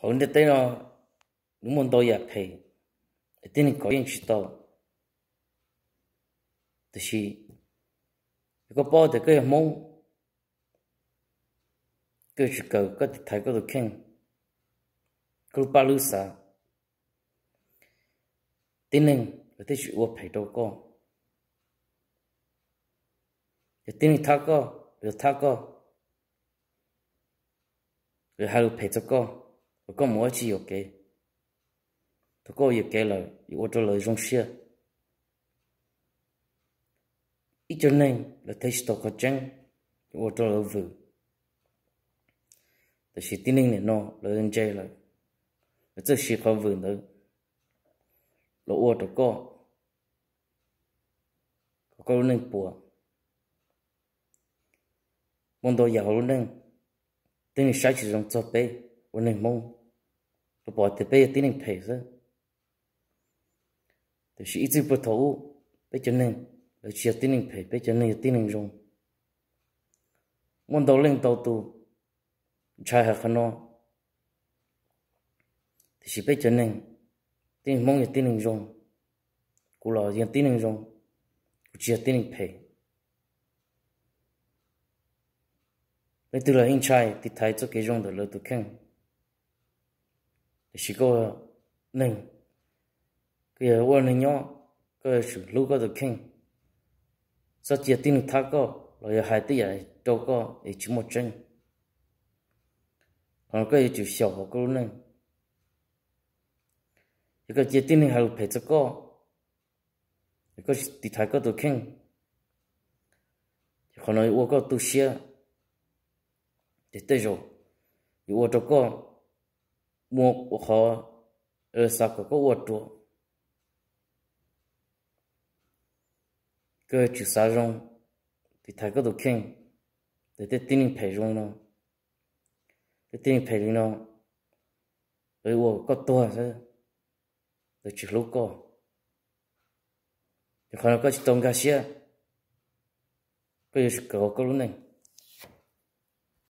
Hauv ntiaj teb no nws muaj ntau yam phem, tib neeg kov yeej tsis tau. Tiam sis yog koj paub tias koj yog Hmoob, koj yuav tsum kawm koj tiv thaiv koj tus kheej, koj lub paj lub xav. Tib neeg lawv thiaj tsis ua phem rau koj. Yog tib neeg thab koj, lawv thab koj, lawv hais lus phem txog koj, kom koj mus ua tsis yuam kev. Thaum koj ua yuam kev lawm yuav ua rau lawv zoo siab. Ib co neeg lawv tiv thaiv tsis tau qhov tseeb, yuav ua rau lawv vwm. Tiam sis tib neeg nim no lawv ntse lawm, lawv txawj siv qhov vwm ntawd los ua rau koj, kom koj lub neej puas. Muaj ntau yam hauv lub neej, tib neeg saib tsis zoo txog peb ua neeg Hmoob, lawv pom tias peb yog tib neeg phem xwb. Tiam sis ib txwm puag thaum ub, peb cov neeg lawv tsis yog tib neeg phem, peb cov neeg yog tib neeg zoo. Muaj ntau leej ntau tus ntshai hais qhov no, tiam sis peb cov neeg, tib neeg Hmoob yog tib neeg zoo. Kuv los yog tib neeg zoo, kuv tsis yog tib neeg phem. Leej twg los yeej ntshai tiv thaiv txoj kev zoo ntawm lawv tus kheej. Tiam sis koj neeg, koj yog ua neeg nyob, koj yuav tsum hlub koj tus kheej. Txhob cia tib neeg thab koj los yog hais tej yam rau koj es tsis muaj tseeb. Qhov no koj yuav tsum xyaum hauv koj lub neej. Yog koj cia tib neeg hais lus phem txog koj, es koj tsis tiv thaiv koj tus kheej, ces qhov no yuav ua koj tu siab, ces tej zaum yuav ua rau koj muaj qhov xav kom koj ua ruam. Koj yuav tsum xav zoo, tiv thaiv koj tus kheej. Tej tib neeg phem zoo li no, tej tib neeg phem li no, lawv ua koj tuag xwb, lawv tsis hlub koj. Ces qhov no koj tsis tau nkag siab, koj yuav tsum kawm hauv koj lub neej.